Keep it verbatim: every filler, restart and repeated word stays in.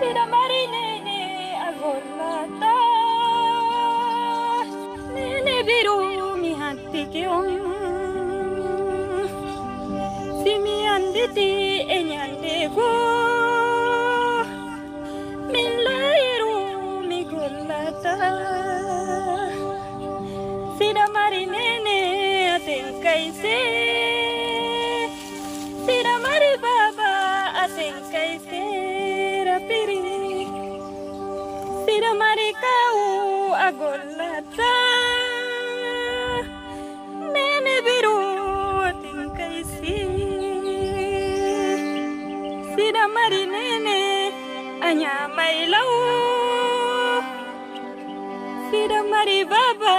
Siɗa mari neene a gollata. Neene Biru, mi hattike on. Si mi annditi e ñande goo, min layiru mi gollata. Siɗa mari neene a tenkay se. Siɗa mari baaba a tenkay se rapiri. Siɗa mari kawu a gollata. Neene Biru a tenkay se. Siɗa mari neene a ñaamay law. Siɗa mari baaba